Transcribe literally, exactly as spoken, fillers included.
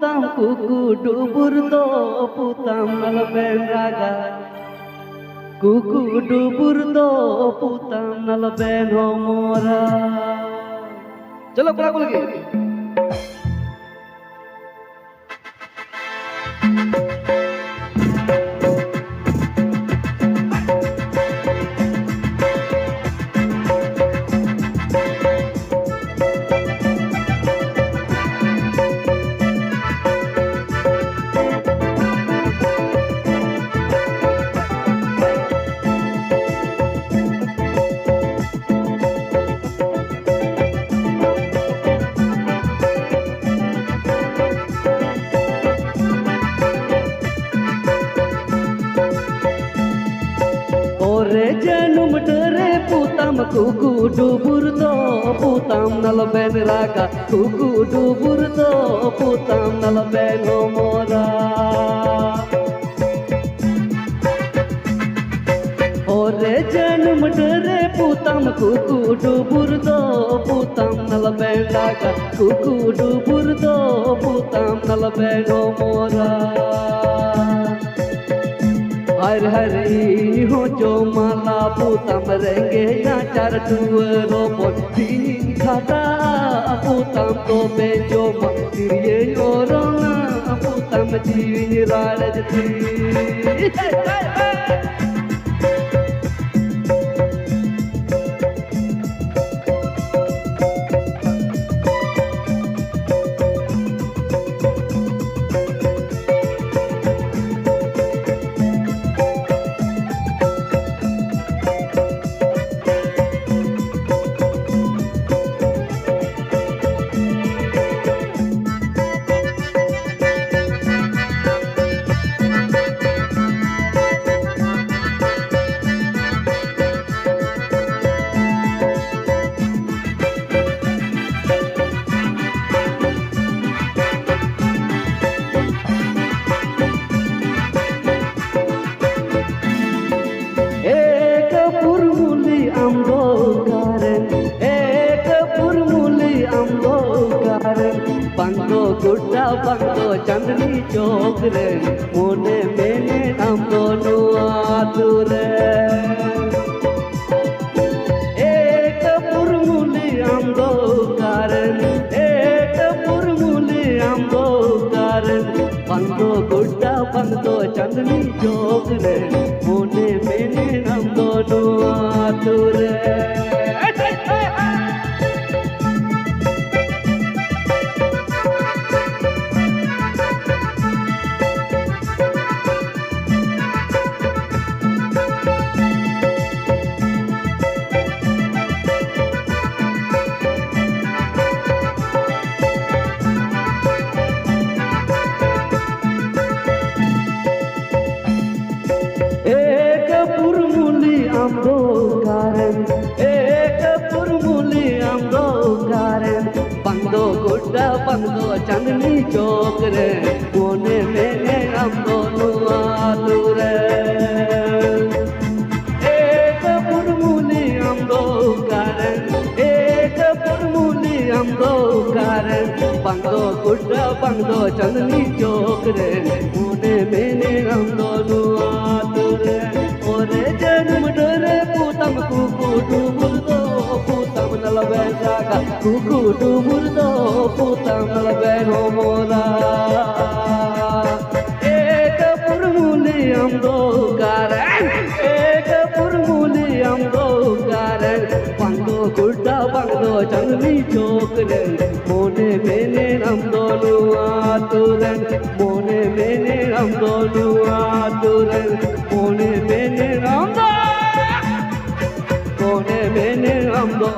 ᱛᱟᱢ ᱠᱩᱠᱩ ᱰᱩᱵᱩᱨ ᱫᱚ ᱯᱩᱛᱟᱢ ᱟᱞᱚᱵᱮᱱ ᱨᱟᱜᱟ, ᱠᱩᱠᱩ ᱰᱩᱵᱩᱨ ᱫᱚ ᱯᱩᱛᱟᱢ ᱟᱞᱚᱵᱮᱱ ᱦᱚᱢᱚᱨᱟ᱾ ᱪᱚᱞᱚ ᱠᱚᱲᱟ ᱠᱚ ᱞᱟᱹᱜᱤᱫ᱾ ᱯᱚᱨᱮ ᱡᱟᱹᱱᱩᱢ ᱰᱟᱹᱨᱮ ᱯᱩᱛᱟᱢ ᱠᱩᱠᱩ ᱰᱩᱵᱩᱨ ᱫᱚ ᱯᱩᱛᱟᱢ ᱱᱟᱞᱚ ᱵᱮᱱ ᱨᱟᱜᱟ, ᱠᱩᱠᱩ ᱰᱩᱵᱩᱨ ᱫᱚ ᱯᱩᱛᱟᱢ ᱱᱟᱞᱚ ᱵᱮᱱ ᱦᱚᱢᱚᱨᱟ᱾ ᱯᱚᱨᱮ ᱡᱟᱹᱱᱩᱢ ᱰᱟᱹᱨᱮ ᱯᱩᱛᱟᱢ ᱠᱩᱠᱩ ᱰᱩᱵᱩᱨ ᱫᱚ ᱯᱩᱛᱟᱢ ᱱᱟᱞᱚ ᱵᱮᱱ ᱨᱟᱜᱟ, ᱠᱩᱠᱩ ᱰᱩᱵᱩᱨ ᱫᱚ ᱯᱩᱛᱟᱢ ᱱᱟᱞᱚ ᱵᱮᱱ ᱦᱚᱢᱚᱨᱟ᱾ ᱦᱟᱭ ᱨᱮ ᱦᱟᱭ ᱨᱮ ᱤᱧ ᱦᱚᱸ ᱡᱚᱢᱟᱞᱟ ᱯᱩᱛᱟᱢ ᱨᱮᱸᱜᱮᱡ ᱱᱟᱪᱟᱨ ᱴᱩᱣᱟᱹᱨ ᱦᱚᱯᱚᱱ ᱛᱤᱧ ᱠᱷᱟᱴᱟᱜᱼᱟ ᱯᱩᱛᱟᱢ ᱛᱚᱵᱮ ᱡᱚᱢᱟ ᱛᱤᱨᱭᱟᱹᱧ ᱚᱨᱚᱝᱟ ᱯᱩᱛᱟᱢ ᱡᱤᱣᱤᱧ ᱨᱟᱲᱮᱡ ᱛᱤᱧ᱾ ᱵᱟᱝ ᱫᱚ ᱪᱟᱸᱫᱽᱱᱤ ᱪᱚᱠ ᱨᱮ, ᱢᱚᱱᱮ ᱢᱮᱱᱮ ᱟᱢ ᱫᱚ ᱱᱚᱣᱟ ᱟᱹᱛᱩ ᱨᱮ᱾ ᱮ ᱠᱟᱹᱯᱩᱨ ᱢᱩᱞᱤ ᱟᱢ ᱫᱚ ᱚᱠᱟᱨᱮᱱ, ᱮ ᱠᱟᱹᱯᱩᱨ ᱢᱩᱞᱤ ᱟᱢ ᱫᱚ ᱚᱠᱟᱨᱮᱱ, ᱵᱟᱝ ᱫᱚ ᱜᱚᱰᱰᱟ ᱵᱟᱝ ᱫᱚ ᱪᱟᱸᱫᱽᱱᱤ ᱪᱚᱠ ᱨᱮ, ᱢᱚᱱᱮ ᱢᱮᱱᱮ ᱟᱢ ᱫᱚ ᱱᱚᱣᱟ ᱟᱹᱛᱩ ᱨᱮ᱾ ᱮ ᱠᱟᱹᱯᱩᱨ ᱢᱩᱞᱤ ᱟᱢ ᱫᱚ ᱚᱠᱟᱨᱮᱱ, ᱮ ᱠᱟᱹᱯᱩᱨ ᱢᱩᱞᱤ ᱟᱢ ᱫᱚ ᱚᱠᱟᱨᱮᱱ, ᱵᱟᱝ ᱫᱚ ᱜᱚᱰᱰᱟ ᱵᱟᱝ ᱫᱚ ᱪᱟᱸᱫᱽᱱᱤ ᱪᱚᱠ ᱨᱮ, ᱢᱚᱱᱮ ᱢᱮᱱᱮ ᱟᱢ ᱫᱚ ᱱᱚᱣᱟ ᱟᱹᱛᱩ ᱨᱮ᱾ ᱮ ᱠᱟᱹᱯᱩᱨ ᱢᱩᱞᱤ ᱟᱢ ᱫᱚ ᱚᱠᱟᱨᱮᱱ, ᱮ ᱠᱟᱹᱯᱩᱨ ᱢᱩᱞᱤ ᱟᱢ ᱫᱚ ᱚᱠᱟᱨᱮᱱ, ᱵᱟᱝ ᱫᱚ ᱜᱚᱰᱰᱟ ᱵᱟᱝ ᱫᱚ ᱪᱟᱸᱫᱽᱱᱤ ᱪᱚᱠ ᱨᱮ, ᱢᱚᱱᱮ ᱢᱮᱱᱮ ᱟᱢ ᱫᱚ ᱱᱚᱣᱟ ᱟᱹᱛᱩ ᱨᱮ᱾ ᱚᱨᱮ ᱡᱟᱹᱱᱩᱢ ᱰᱟᱹᱨᱮ ᱯᱚᱛᱟᱢ ᱠᱩᱠᱩ ᱰᱩᱵᱩᱨ ᱫᱚ ᱯᱚᱛᱟᱢ ᱱᱟᱞᱵᱮ ᱥᱟᱜᱟ, ᱠᱩᱠᱩ ᱰᱩᱵᱩᱨ ᱫᱚ ᱯᱚᱛᱟᱢ ᱱᱟᱞᱵᱮ ᱦᱚᱢᱚᱨᱟ᱾ ᱮ ᱠᱟᱹᱯᱩᱨ ᱢᱩᱞᱤ ᱟᱢ ᱫᱚ ᱚᱠᱟᱨᱮ, ᱮ ᱠᱟᱹᱯᱩᱨ ᱢᱩᱞᱤ ᱟᱢ ᱫᱚ ᱚᱠᱟᱨᱮ, ᱵᱟᱝ ᱫᱚ ᱜᱚᱰᱰᱟ ᱵᱟᱝ ᱫᱚ ᱪᱟᱸᱫᱽᱱᱤ ᱪᱚᱠ ᱨᱮ, ᱢᱚᱱᱮ ᱢᱮᱱᱮ ᱟᱢ ᱫᱚ ᱱᱚᱣᱟ ᱟᱹᱛᱩ ᱨᱮᱱ, ᱢᱚᱱᱮ ᱢᱮᱱᱮ ᱟᱢ ᱫᱚ ᱱᱚᱣᱟ ᱟᱹᱛᱩ ᱨᱮᱱ, ᱢᱚᱱᱮ ᱢᱮᱱᱮ ᱟᱢ ᱫᱚ, ᱢᱚᱱᱮ ᱢᱮᱱᱮ ᱟᱢ ᱫᱚ᱾